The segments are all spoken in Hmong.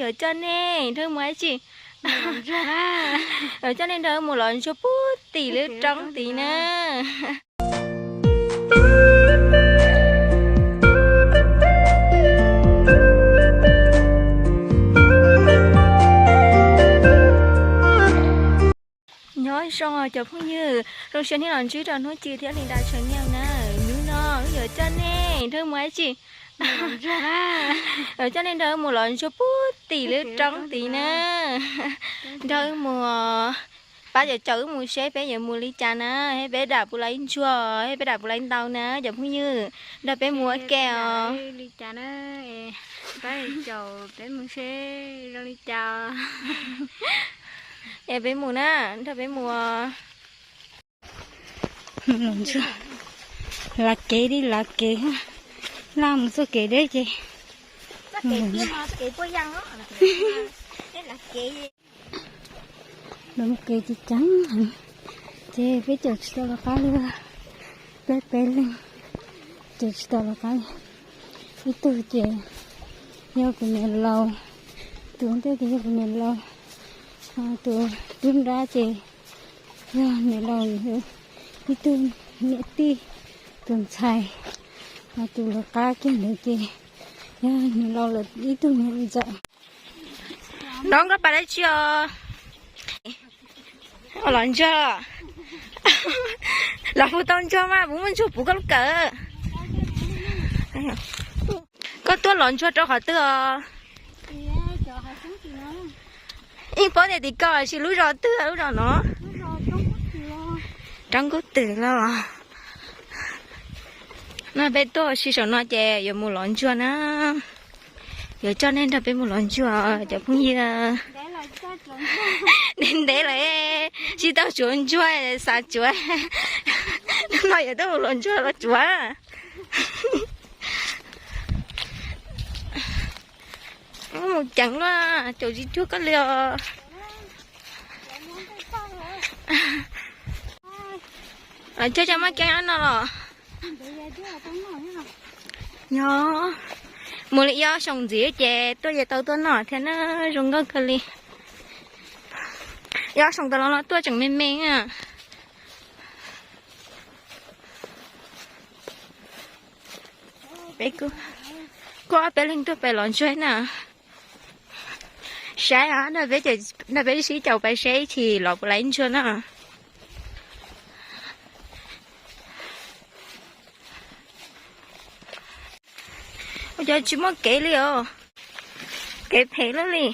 Coj nej nrog mus dab tsi? Coj nej nrog mus lov ntsuag puag tim lub roob tid na. Nyob zoo cov phooj ywg, zoo siab nej los ntsib rau Hnub Ci thiab Linda channel na. Hnub no wb yuav coj nej nrog mus dab tsi? Coj nej nrog mus lov ntsuag puag tim lub roob tid na. Nrog wb mus, pab cov caum wb mus seb peb yuav mus li cas na, peb dam puas laiv ntsuag, peb dam puas laiv ntau na cov phooj ywg. Nrog peb mus ua ke os. Li cas na, pab caum peb mus seb zoo li cas. Es peb mus na, nrog peb mus. Lav kev li lav kev, laj mus txoj kev deb ces. Los mus kev ces ceev heev, ces peb caum tsis tau lawv qab li, peb peb leeg caum tsis tau lawv qab li. Ib tug ces yog kuv niam laus, tus ntej ces yog kuv niam laus, tus tub nrab ces yog niam laus ib tug niam tij tus ntxhais, tus lawv qab kiag ntawd ces yog niam laus lawv ib tug niam ntxawm. Nov koj pab dab tsi os? Lov ntsuag. Lov puas tau ntsuag mas puas muaj ntsuag puv koj lub kawm? Koj tuaj lov ntsuag rau qhov twg os? Yeej paub tias tim ko tsis lub zos twg lub zos no? Roob Kub Twm los. No peb tuaj ua si saum no ces yuav mus lov ntsuag na. Yuav coj nej nrog peb mus lov ntsuag cov phooj ywg. Ntev ntev lawm, tsis tau tsuav ntsuag, xav tsuav. Hnub no yuav tuaj mus lov ntsuag los tsuav. Mus ceev luaj, caum tsis cuag koj li os. Coj cov maj ceeb no los. Yog mus li ib ob xyoos ntxiv ces tuaj ces tau tuaj noj thiab na, zoo nkauj kawg li. Ib ob xyoos tas los no tuaj tseem me me na. Peb kuj, kuj ob peb leeg tuaj pem lov ntsuag na. Saib, nrog peb sib caum pais seb ib chim lov puas laiv ntsuag na. Ua cas tsis muaj kev li os. Kev phem luaj li.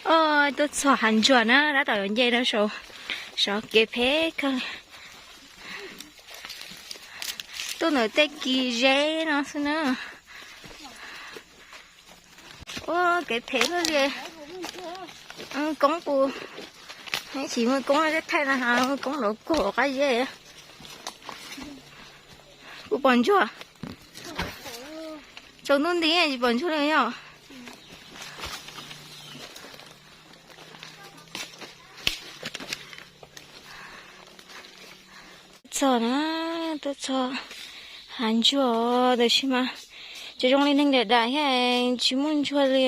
Tuaj txog hav ntsuag na, tab tom yuav nce rau saum, saum kev phem kawg li. Tuaj ntawm tej kis zeb no xwb na. Ua kev phem luaj li. Koob puas, tsis muaj koob, tej thaij no muaj koob los kuag qab zeb. Kuv pom ntsuag. Tsaus ntuj nti tsis pom ntsuag li yog. Txog na, tuaj txog hav ntsuag tab sis mas tseem zoo li neeg dam dam thiab tsis muaj ntsuag li.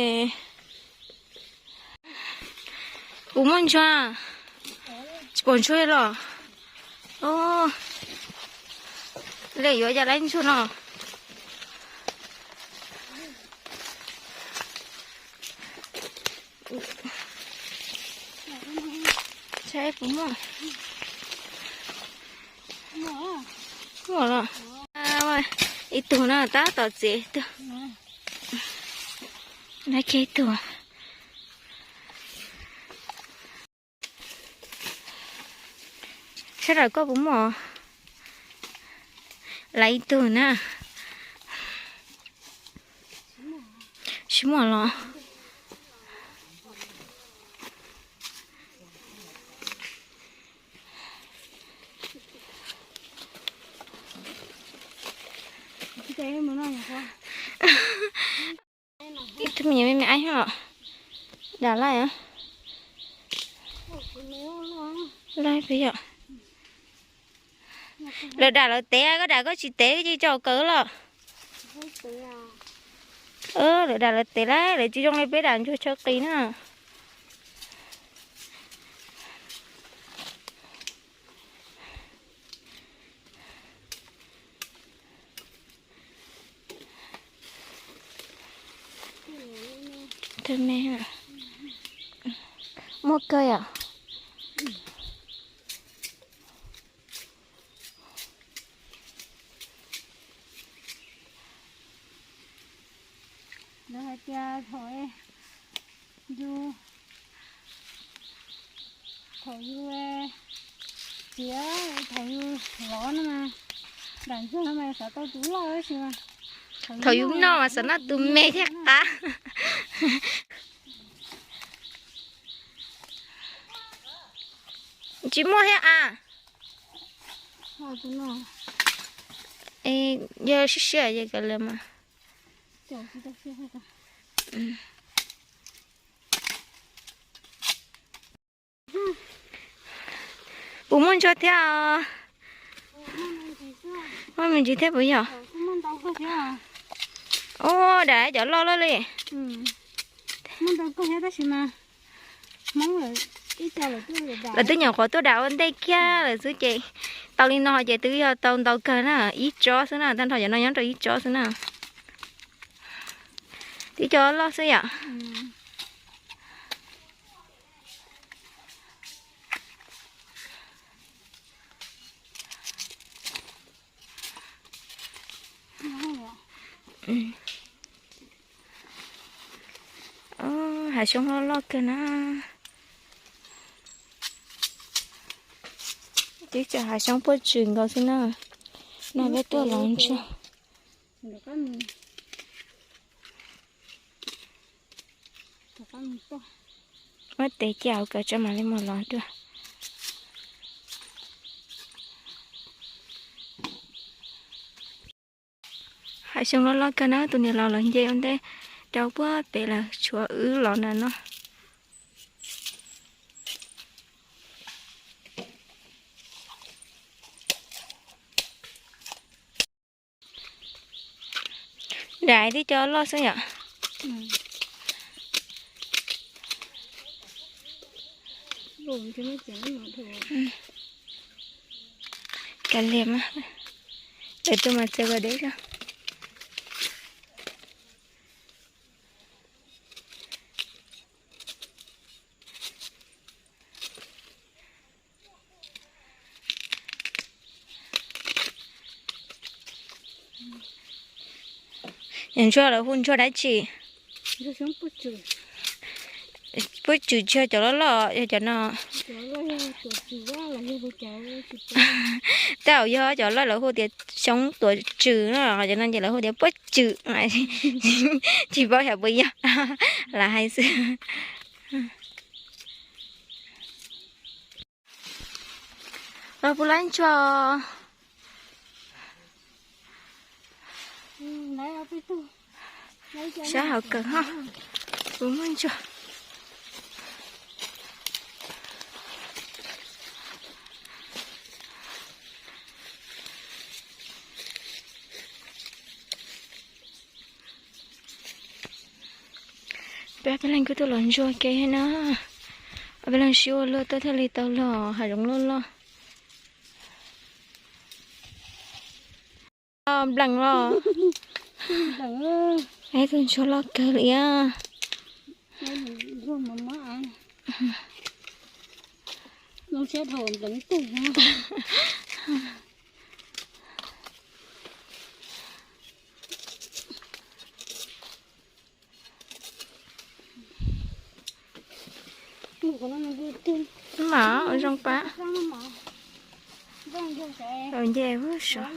Kuv muaj ntsuag, tsis pom ntsuag los. Li yuav cas laiv ntsuag no. Saib puas muaj. Muaj los. Ib tug na, tab tom txiav ib tug. Laiv kiag ib tug. Sab nraud koj puas muaj? Laiv ib tug na. Tsis muaj los. Ib tug me nyuam me me aib os. Dam laij, laij peb yom. Lawv dam lawv tev, koj dam koj tsis tev ces tso kawg los. Lawv dam lawv tes lawm, lawv tsis zoo li peb dam ntsuag chaw qis na. Muaj kawg yom. Lawv hais tias thaum yus, thaum yus txiav, thaum yus lov no mas, dam ntsuag no mas xav tau tus loj tab sis mas thaum yus noj mas xav noj tus me thiaj qab. Tsis muaj thiab a. Yog siab siab ces kav liam mas. Puas muaj ntsuag thiab os? Muaj me ntsis thiab puas yog? Ua dam cov loj loj li. Lawv twb nyuam qhuav tuaj dam ua ntej kiag lawm xwb ces tau li no ces twb yog tau ntau kawg na, ib tsob xwb na, tag nrho cov no nyob rau ib tsob xwb na. Twb cov loj xwb yom. Hav xyoob loj loj kawg na. Twb tso hav xyoob puag tswm nkaus xwb na. No peb tuaj los ntsuag. Muab tes cia hauv kawm tso mam li mus lov dua. Hav xyoob loj loj kawg na, tus niam laus lawv nce ua ntej rau puag pem lawm, tshuav wb los ntawm no. Dam twb cov loj xwb yom. Kav liam mas, lawv tus mas txawv kom deb zog. Yog ntsuag lawv hu ntsuag dab tsi? Puag tswm tsis yog cov loj loj, yog cov no. Tej zaum yog cov loj lawv hu tias xyoob tuav tswm no, cov no ces lawv hu tias puab tswm. Tsis paub xyov puas yog, lam hais xwb. Los puas laib ntsuag. Sab hauv kawm ho puas muaj ntsuag. Peb, peb leeg kuj tuaj los ntsuag ke na. Peb leeg sib ua luaj tuaj thiaj li tau los hav zoov loj loj. Nplees los. Ib tug ntsuag loj kawg li a. Mas ua zoo pab. Nce huv sav.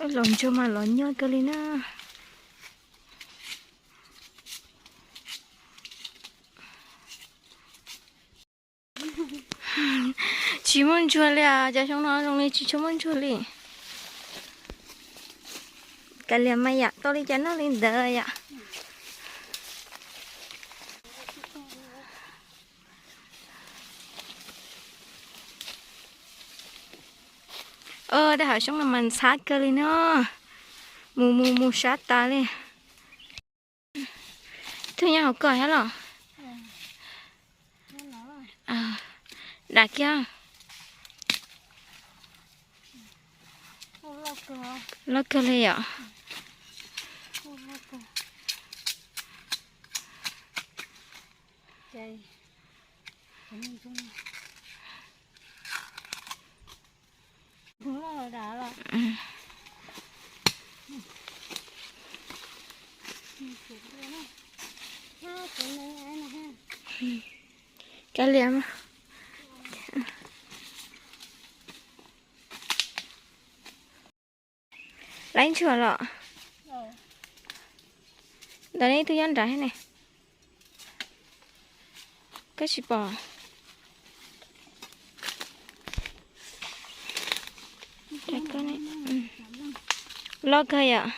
Los ntsuag mas los nyob kawg li na. Tsis muaj ntsuag li os, cov xyoo no zoo li tsis tshua muaj ntsuag li. Kav liam mas yam tau li cas noj li ntawd yom. Tej hauv xyoob no mas ntxhab kawg li no, mus mus mus sab tas li. Twb nyob hauv ko thiab los? Dam kiag. Loj kawg li yom. Kav liam mas. Laib ntsuag los? Ntawm nej twb nyob nrad thiab ne. Koj tsis pom. Loj kawg yom.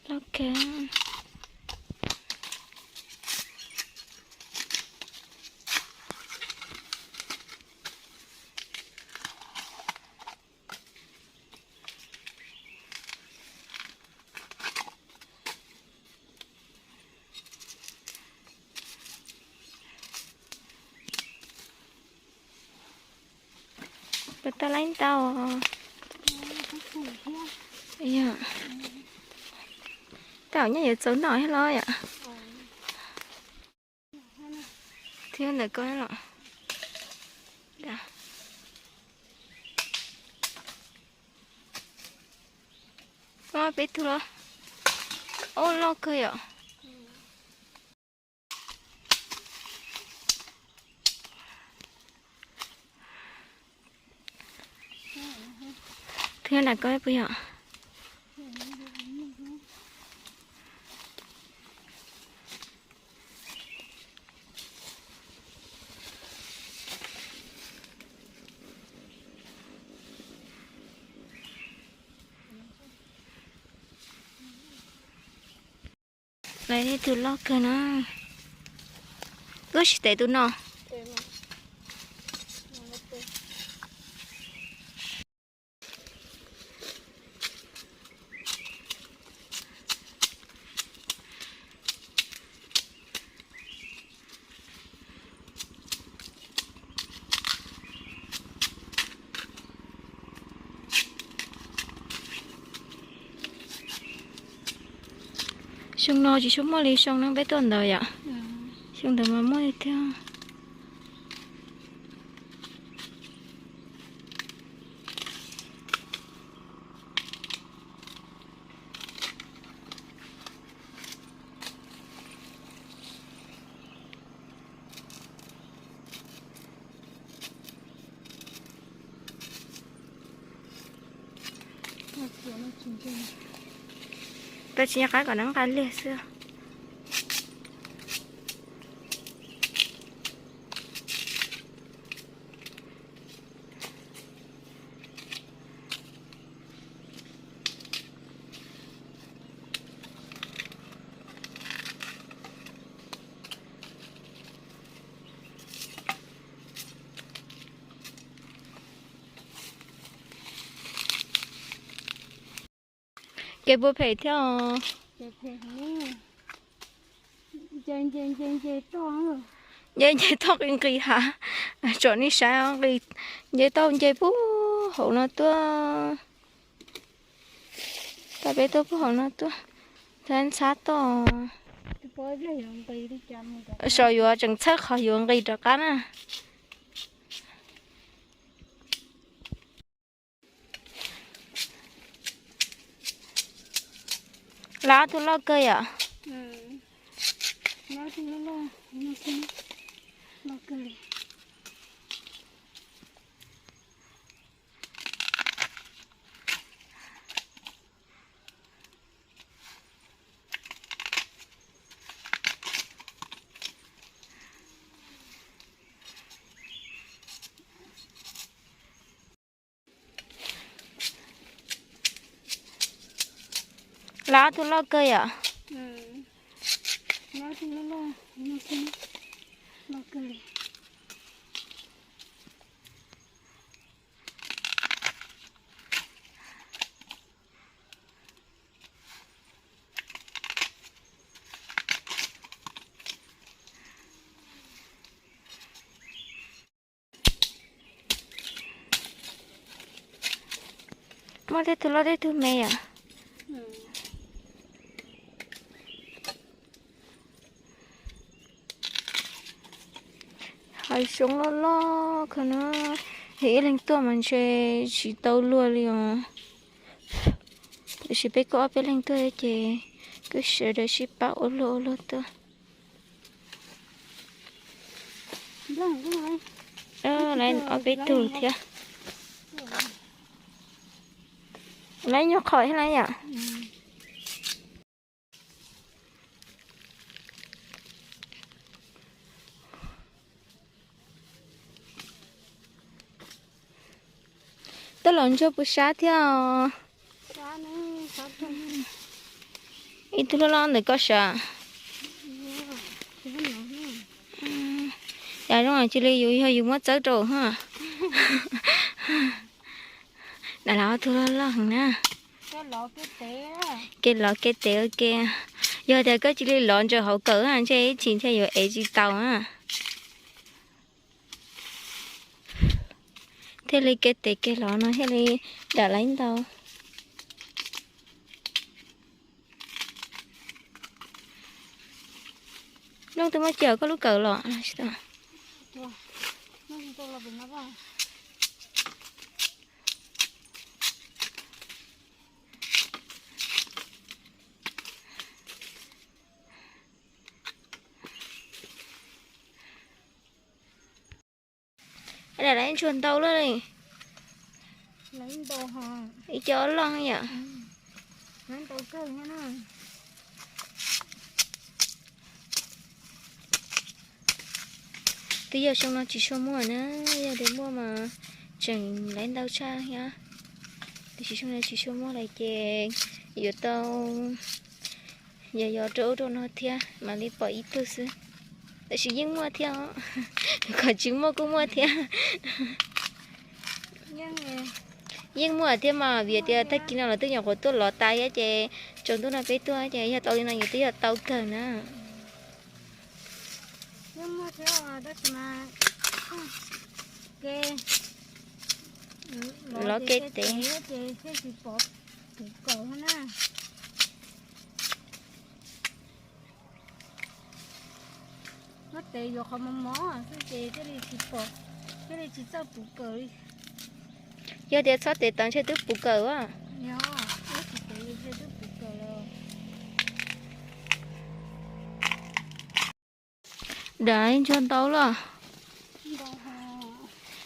Loj kawg. Puas tau laib ntau? Yog. Tau nyob yuav txaus noj thiab los yom. Thiab ntawm ko los. Peb tug los. Ub, loj kawg yom. Thiab nram ko puas yog? Lawv tus loj kawg na. Koj tsis tev tus no. Xyoo no tsis tshua muaj li xyoo no peb tuaj ntawd yom. Xyoo ntawd mas muaj li thiab. Koj tsis nco qab kom nws nqa liag xwb. Ces puas phem thiab os? Nce nce toj nqis nqis hav, tsom nej saib, nqis nce toj nce puag hauv no tuaj. Tab peb tuaj puag hauv no tuaj, ntxhab toj. Saum yuav tseem txhawb qhov yuav nqis rov qab na. Lawv ob tug loj kawg yom. Lawv ob tug loj kawg yom. Muaj tej tug loj tej tug me yom. Hav zoov loj loj kawg na, yog ib leeg tuaj mas ntshe tsis tau luag li os. Tiam sis peb kuj ob peb leeg tuaj ces kuj sawv daws sib pab ua luag ua luag tuaj. Lawv ob peb tug thiab. Lawv nyuag qhov thiab na yom. Tuaj los ntsuag puas sab thiab os. Ib tug loj loj ntawm koj sav. Cas zoo cia li yus yog yus muab txawb rau ha. Dam los ob tug loj loj heev na. Kev lov kev tev ua ke. Yog tias koj cia li lov ntsaws hauv kawm ntshe ib chim ntshe yuav ev tsis tau na. Thiaj li kev tev kev lov no thiaj li dam laib ntau. Looj twb muab cia koj lub kawm los. Dam laib ntsuag ntau lawm li. Ib co loj yom. Twb yog xyoo no tsis tshua muaj na, yog tias muaj mas tseem laib ntau tshaj thiab. Tiam sis xyoo no tsis tshua muaj lawm ces yuav tau yog yog rau ub rau no thiab mam li pom ib tug xwb. Tiam sis yeej muaj thiab os, kom tsis muaj kuj muaj thiab. Yeej muaj thiab mas vim tias tag kis no lawv twb nyuam qhuav tuaj lov tas thiab ces tsaus ntuj no peb tuaj ces yog tau li no ces twb yog tau kawg na. Lov kev tev. Muab tev yuav qhov mos mos xwb ces thiaj li tsis pom, thiaj li tsis txawj puv kawm li. Yog tias txhob tev tau ntshe twb puv kawm a. Dam ntsuag ntau lawm.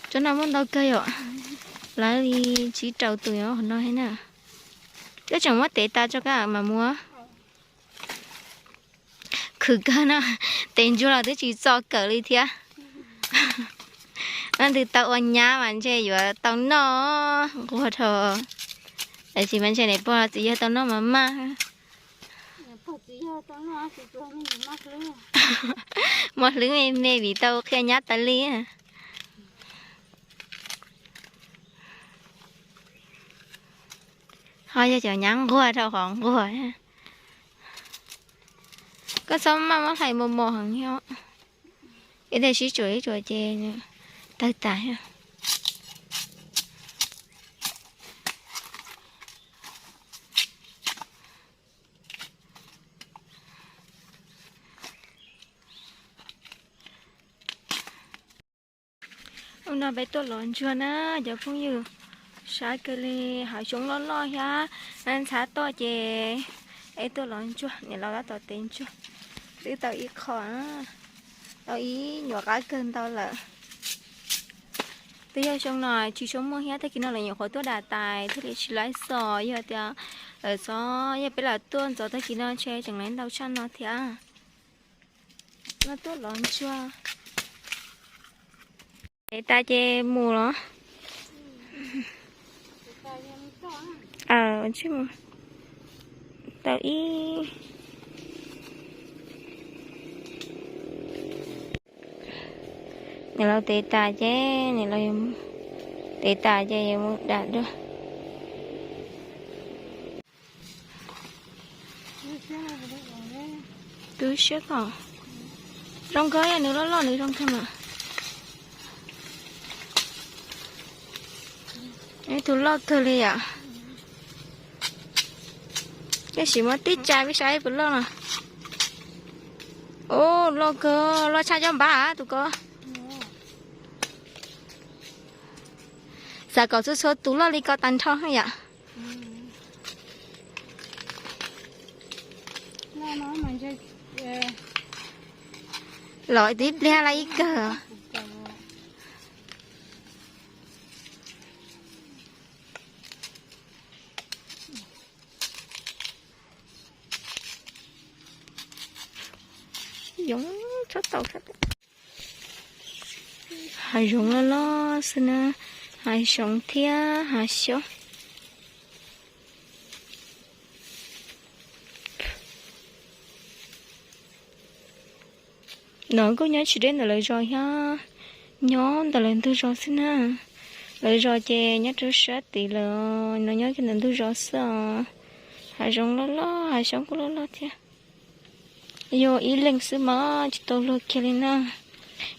Tsob no muaj ntau kawg yom. Lawv li tsib rau tus nyob qhov no thiab na. Twb tseem muab tev tas tso koj mam mus. Khwv kawg no, tev ntsuag los twb tsis txo kawm li thiab. Leej twg tau ua nyab mas ntshe yuav tau noj nquag dhau. Tab sis mas ntshe niam pog txiv yawg tau noj mas maj. Muaj hlwb me me vim tau qhia nyab tas li. Ho yog cov nyab nquag rau qhov nquag. Koj txhob maj muab hlais mos mos heev thiab. Ib teg sib tsuam ib tsuam ces tawg tas thiab. Hnub no peb tuaj lov ntsuag na cov phooj ywg, sab kawg li, hav zoov loj loj thiab ntxhab toj ces peb tuaj lov ntsuag, niam laus tab tom tev ntsuag, twb tau ib qho, tau ib nyuam qab kawg ntau lawm. Twb yog xyoo no tsis tshua muaj thiab, tag kis no lawv nyuam qhuav tuaj dam tais thiaj li tsis laib xos, yog tias lawv txhob, yog peb lam tuaj ntxov tag kis no ntshe tseem laib ntau tshaj no thiab. No tuaj lov ntsuag. Ev tas ces mus los. Aw, tsis mus. Tau ib. Nws los tev tas ces nws los, tev tas ces yuav mus dam dua. Tu siab ko. Zoo kawg, yog nws loj loj nws zoo kawg mas. Ib tug loj kawg li yom. Tab sis muab tib tsa peb saib puas loj no. Ub, loj kawg, loj tshaj cov npab tus ko. Xav kom txhua txhua tus loj li ko tag nrho yom. Los tib pliag la ib kawg. Yoov txhob tau, hav zoov loj loj xwb na, hav zoov thiab hav xyoob. No kuj nyob tsis deb ntawm lawv zos thiab, nyob ntawm lawv ntug zos xwb na. Lawv zos ces nyob rau sab tid lawm, no nyob kiag ntawm ntug zos xwb os. Hav zoov loj loj, hav xyoob kuj loj loj thiab. Yog ib leeg xwb mas tsis tau luag kiag li na.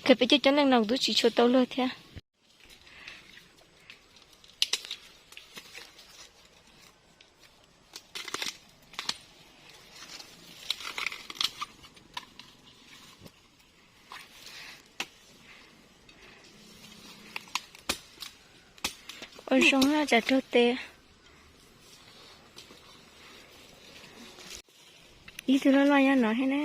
Kawg peb cov coob leej no kuv twb tsis tshua tau luag thiab. Ua zoo na, tsam raug tes. Ib tug loj loj nyob no thiab na.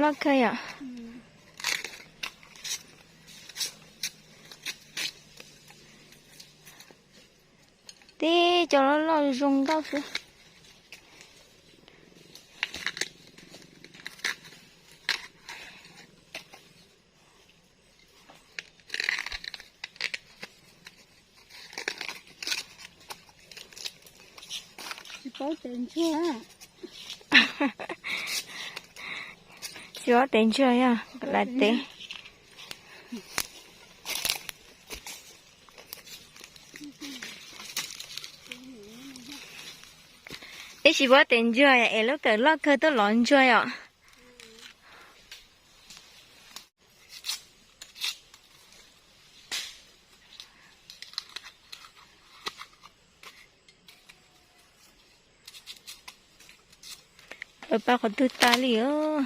Loj kawg yom. Tib co loj loj zoo nkauj xwb. Tsis paub tes ntsuag. Tsis paub tes ntsuag yog lam tev. Ib tsis paub tes ntsuag es lub kawm loj kawg tuaj lov ntsuag yom. Lawv pab qhov twg tas li os.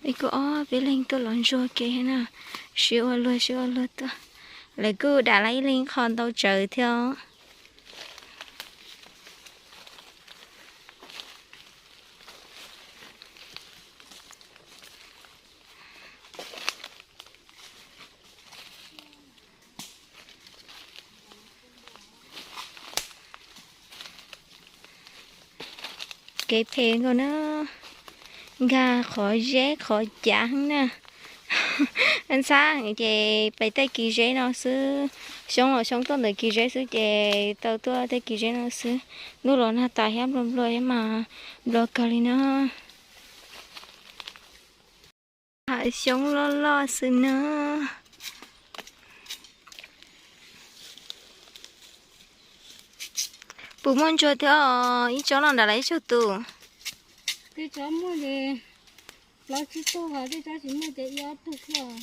Peb kuj ob peb leeg tuaj lov ntsuag ke na, sib ua luag sib ua luag tuaj. Lawv kuj dam lawv ib leeg qho ntau tsawv thiab. Kev phem nkaus na, nkag qhov zeb qhov cav heev na. Ntxhab ces pem tej kis zeb no xwb, xyoob los xyoob tuaj ntawm kis zeb xwb ces tau tuaj tej kis zeb no xwb. Hnub los nag tas thiab nplua nplua thiab mas nplua kawg li na. Hav xyoob loj loj xwb na. Puas muaj ntsuag thiab os? Ib tsob no nram lawv ib tsob tus. Tej tsob muaj ces plaub tsib tug, tej tsob tsis muaj ces ib ob tug xwb.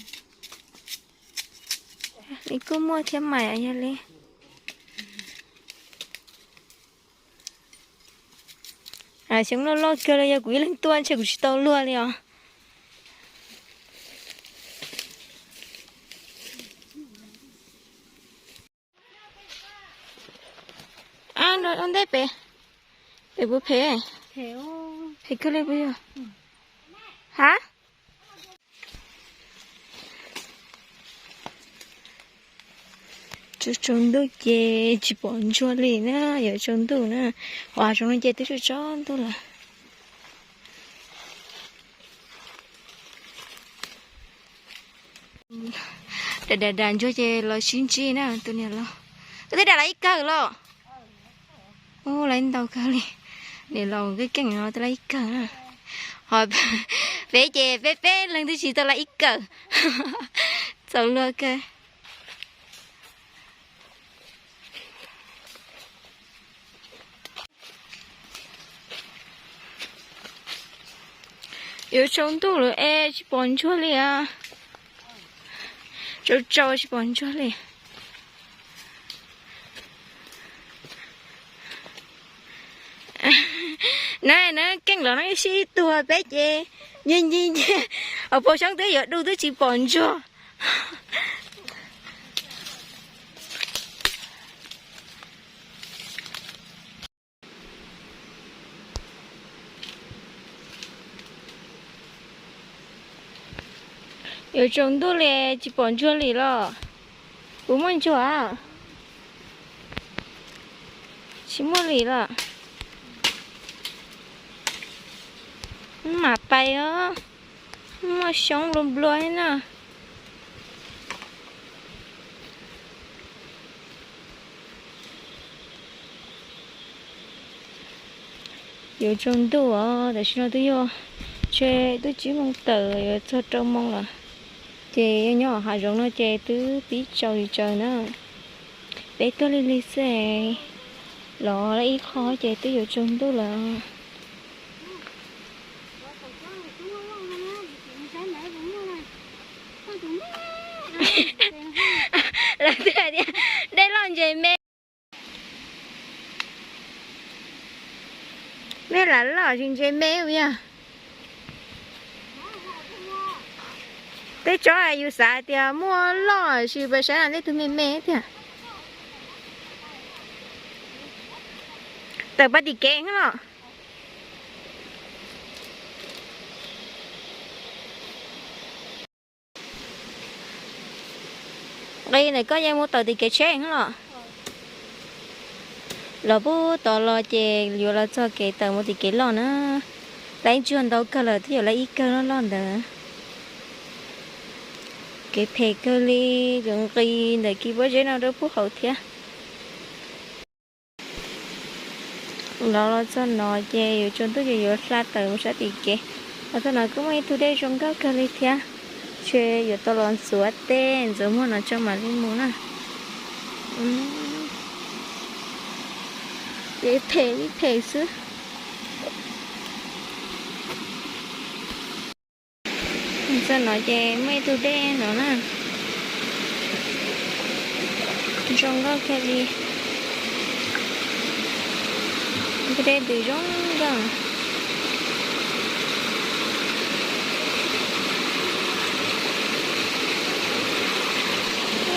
Li kuj muaj thiab mas yog li. Xyoob loj loj kawg li, yog kuv ib leeg tuaj ntshe kuv tsis tau luag li os. Ua ntej pem, pem puas phem? Phem kawg li puas yog? Ha? Tsaus ntuj ces tsis pom ntsuag li na, yuav tsaus ntuj na. Hav zoov no ces twb tsaus ntuj lawm. Dam dam dam ntsuag ces los sib ntsib na tus niam laus. Koj twb dam lawv ib kawm los? Ub, lawv ntau kawg li. Niam laus keej keej no twb lawv ib kawm na. Ho peb ces peb peb leeg twb tsis tau lawv ib kawm. Txaus luag kawg. Yuav tsaus ntuj lawm es tsis pom ntsuag li as. Tsaus tsaus tsis pom ntsuag li. Na na keej los no sib tuag peb ces nyiag nyiag nyiag, hauv paus xyoob twb yuav du twb tsis pom ntsuag. Yuav tsaus ntuj li tsis pom ntsuag li los? Puas muaj ntsuag? Tsis muaj li los? Mam pais os, muaj xyoob nplua nplua thiab na. Yuav tsaus ntuj os, tam sim no twb yog tsib moos tawm yuav txog rau moos lawm. Ces yog nyob hav zoov no ces twb pib tsaus tsaus na. Peb tuaj lig lig xwb, los ib qho ces twb yuav tsaus ntuj lawm. Lawv twb hais tias dej loj ntses me. Mej lam loj tsis ntses me yog. Tej tsob yus xav tias muaj loj tsis pais saib no tej tug me me tiag. Tawm pais tim kev los. Nqis ntawm koj yeej mus tawm tim kev tsheb los. Los pub tod los ces yuav los txog kev tawm mus tim kev loj na. Lawv ib ntsuag ntau kawg lawm twb yuav lawv ib kawg loj loj ntawd. Kev phem kawg li, yuav nqis ntawm kis pob zeb no rau pub hauv thiab. Los los txog no ces yuav tsaus ntuj ces yuav hla tawm mus sab tim kev. Los txog no kuj muaj ib tug dej zoo nkauj kawg li thiab. Ces yuav tau los ntxuav tes ntxuav muag no tso mam li mus na. Ces phem li phem xwb. Txog no ces muaj ib tug dej no na. Zoo nkauj kawg li. Tus dej ntws zoo nkauj.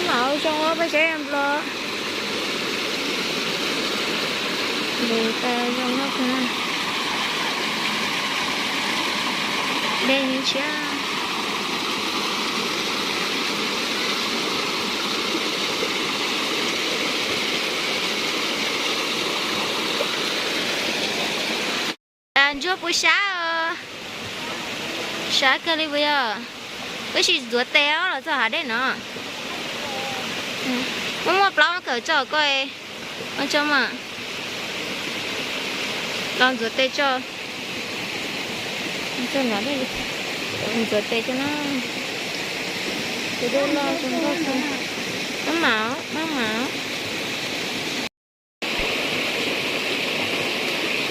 Mam ua zoo peb saib nplo. Ntws tau zoo nkauj kawg. Dej ntshiab. Ntsuag puas sab os? Sab kawg li puas yog? Wb sim ntxuav tes os los txog hav dej no. Muaj muaj plaub kawm tso koj. Ua tso mas. Los ntxuav tes tso. Ntxuav tes tso na. Tus dej loj zoo nkauj kawg. Maj mam, maj mam.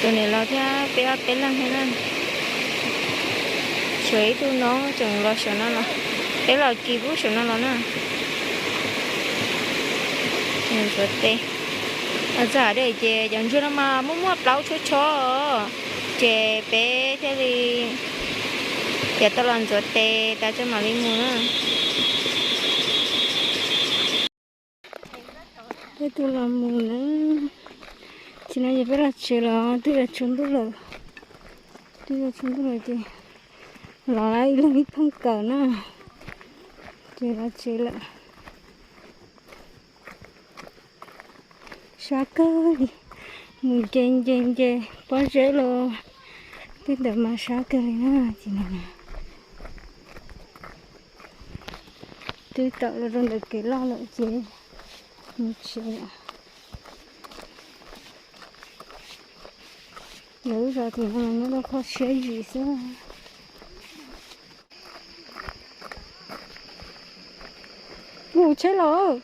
Tus niam laus thiab peb ob peb leeg thiab na. Tshuav ib tug no tseem los saum no los, peb los kis pub saum no los na. Ntxuav tes. Txog hav dej ces cov ntsuag no mas muaj muaj plaub tshuab tsho, ces peb thiaj li yuav tau los ntxuav tes tas tso mam li mus na. Peb twb los mus na, tsis no ces peb los tsev los twb yuav tsaus ntuj lawm, twb yuav tsaus ntuj lawm ces los ib leeg ib pheej kawm na, ces los tsev lawm. Sab kawg li, mus nce nce nce pob zeb los tej ntawd mas sab kawg li na. Ces no twb tawm los rau ntawm kev loj lawm ces mus tsev. Lawv lub zos tim no mas nyob rau qhov siab zim xwb. Mus tsheb los.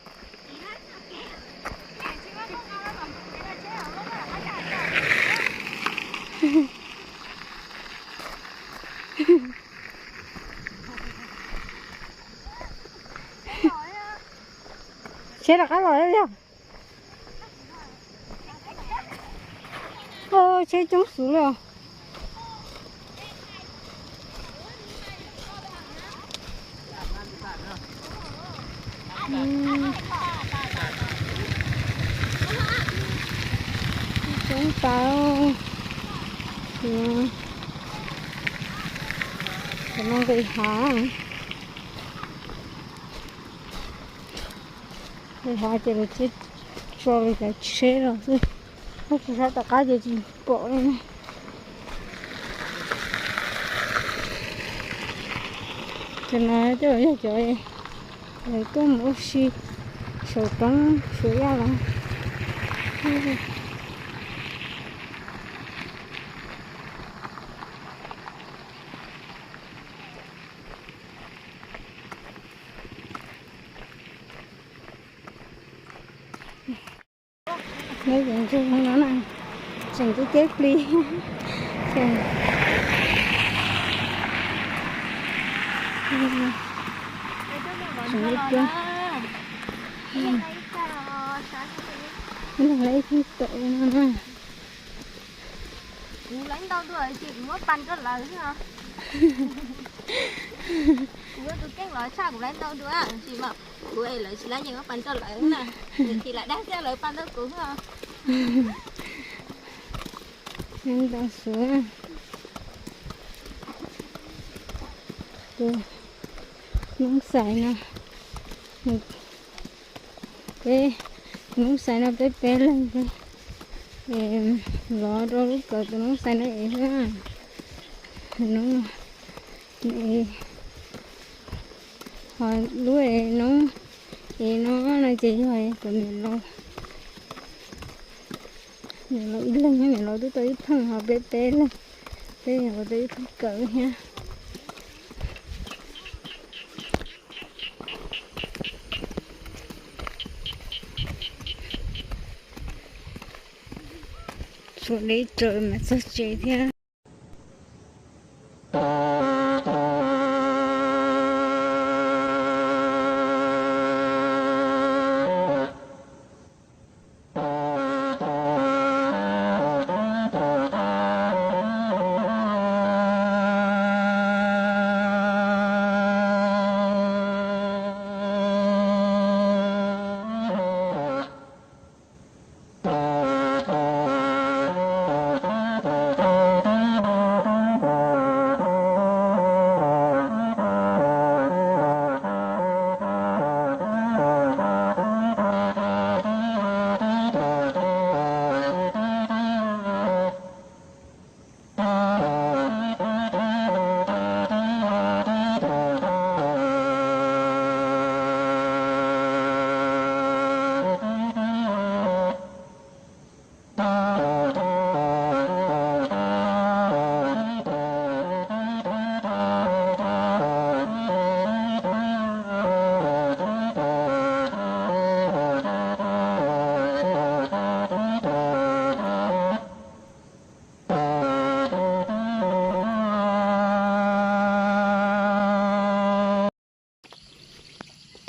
Tsheb rov qab los yog. Tsheb coob xwb li os. Coob tas. Cov no nqis hav, nqis hav ces lawv tso lawv cov tsheb los xwb, tab sis sab tom qab ces tsis pom li ne. Cov no coj yog cov lawv tuaj mus ua si saum roob Suav Yaj los. Neb cov ntsuag no na, tseem ceb ceb plig. Tseem li cua. Ib leeg lawv ib tug tawm no na. Kuv lawv ntau dua ces kuv muab pab rau lawv xwb os. Kuv yuav tus keej los tshaj kuv lawv ntau dua, tab sis mas kuv es lawv tsis lab ces muab pab rau lawv na. Nws ces lam dag xwb lawv pab rau kuv xwb os. Ntau suav. Tus noob xais no, peb, tus noob xais no peb peb leeg peb lov rau lub kawm tus noob xais no es xwb. Noob no, ho lub es noob es no no ces yog tus niam laus, niam laus ib leeg, niam laus twb tau ib pheej ho peb peb leeg, peb yog tau ib pheej kawm thiab. Txhuam deb raws mas txog tsev thiab.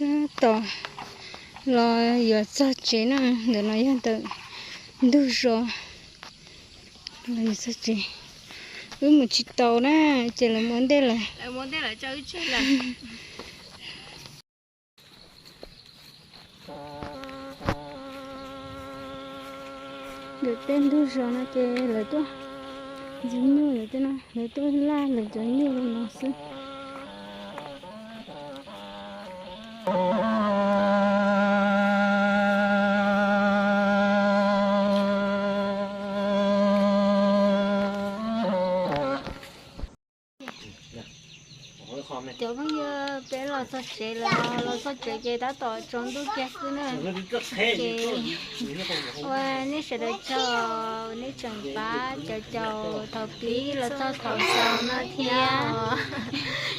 Tab tom los yuav txog tsev na, ntawm no yog ntawm ntug zos. Los yuav txog tsev, wb mus tsis tau na, ces lawv mus ntej lawm. Ntawm tej ntug zos no ces lawv tuaj ntxuav nyuj, lawv tej no lawv tuaj laj lawv cov nyuj no xwb. Cov phooj ywg, peb los txog tsev lawm, los txog tsev ces tab tom tsaus ntuj kiag xwb na. Ces ua nej sawv daws tsaug, nej tseem pab caum caum thaum pib los txog thaum xaus no thiab.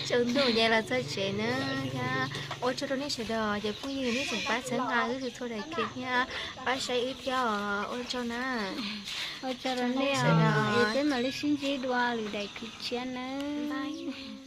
Tsaus ntuj ces los txog tsev na thiab. Ua tsaug rau nej sawv daws, cov phooj ywg nej tseem pab txhawb nqa wb txhua daim clip thiab pab saib wb thiab os. Ua tsaug na. Ua tsaug rau nej sawv daws, peb mam li sib ntsib dua lwm daim clip tshiab nawb.